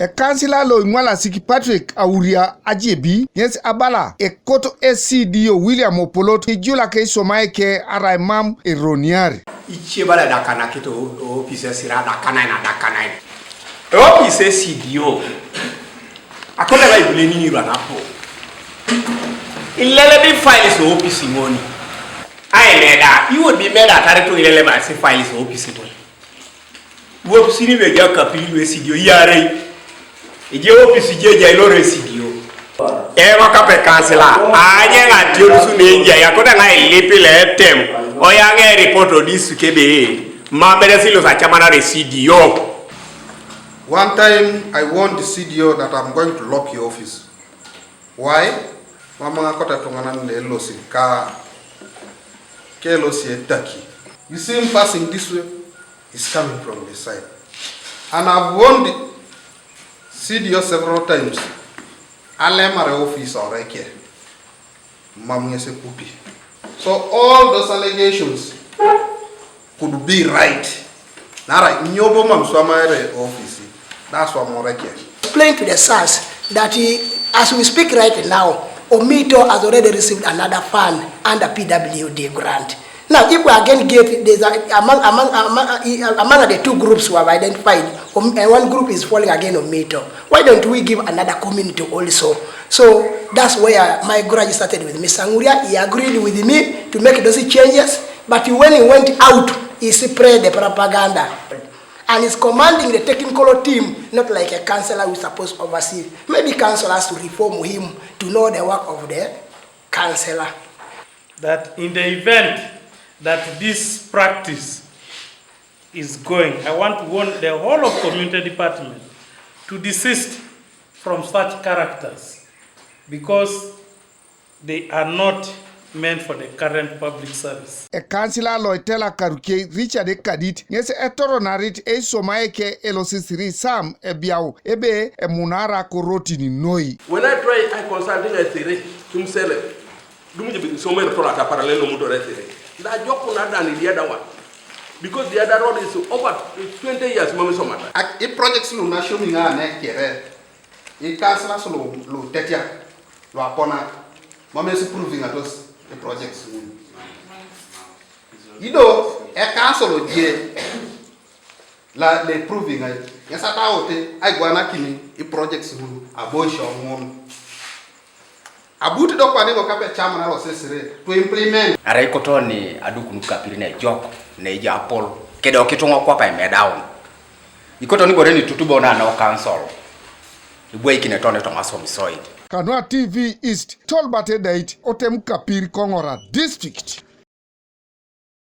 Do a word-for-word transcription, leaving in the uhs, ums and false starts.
Ekansila lo Ing'walasik Patrick Auria Ajebi ŋes abala ekoto esidio William Opolot ijulak eisomai ke arai mam eroniar. Icie bala edakanakit o- o- opis esira adakanain adakanain. Eopis esidio. Akoda ba ibule nini rwa napo. Ilelebi files o opis ŋoni. Ai meda, iwod bi meda tareto ileleba si files o opis ŋoni. Wopisini lueja kapili luesidio iarei. Ije wopisi je ja iloro esidio. Ema kape kansila. Anye ŋa tionusu neja yakona ŋa ilipi letem. Oyaŋ eripot odisi kebe. Mabere silos achamanare esidio. One time I warned the C D O that I'm going to lock your office. Why? Mama ŋa kote tuŋanan ne elosi ka kelosi etaki. You see him passing this way, he's coming from this side. And I've warned C D O several times. Alemare office oreke. Mam ŋes epupi. So all those allegations could be right. Nara nyobo mam swamaere office. That's what more care. Explain to the S A S that he, as we speak right now, Omito has already received another fund under P W D grant. Now, if we again get, there's a, among, among, among, uh, among the two groups we have identified, um, uh, one group is falling again Omito. Why don't we give another community also? So that's where my grudge started with Mister Nguria. He agreed with me to make those changes, but when he went out, he spread the propaganda and is commanding the technical team, not like a councillor who is supposed to oversee. Maybe council has to reform him to know the work of the councillor. That in the event that this practice is going, I want to warn the whole of community department to desist from such characters because they are not meant for the current public service. Ekansila lo Itela Karukei Richard Ekadit ŋes etoronarit eisomai ke elosisiri Sam Ebiau ebe emunara korotin noi. When I try, I consulting a theory himself. Dumu je bi somo ero tola ta parallel no muto retere. Da joku na dani the other one. Because the other road is over twenty years mami somata. Ak i projects lu na shumi nga ne kere. I councillors lu lu tetia. Lu apona. Mami si proving atos i projects lu. Ido e council je. La le proving ai. Yasa ta ote ai gwana kini i projects lu abo shongon. Abut do kwani go kape chama na lo sesere to implement. Ara ikoto ni adukunu kapiri ne jok ne ija apol. Kede okituŋo kwapa imedaun. Ikoto ni bore ni tutubo na no council. Ibwe ikine tone to masom soid. Kanua T V East, Tolbert Edait, otem kapir Kongora District.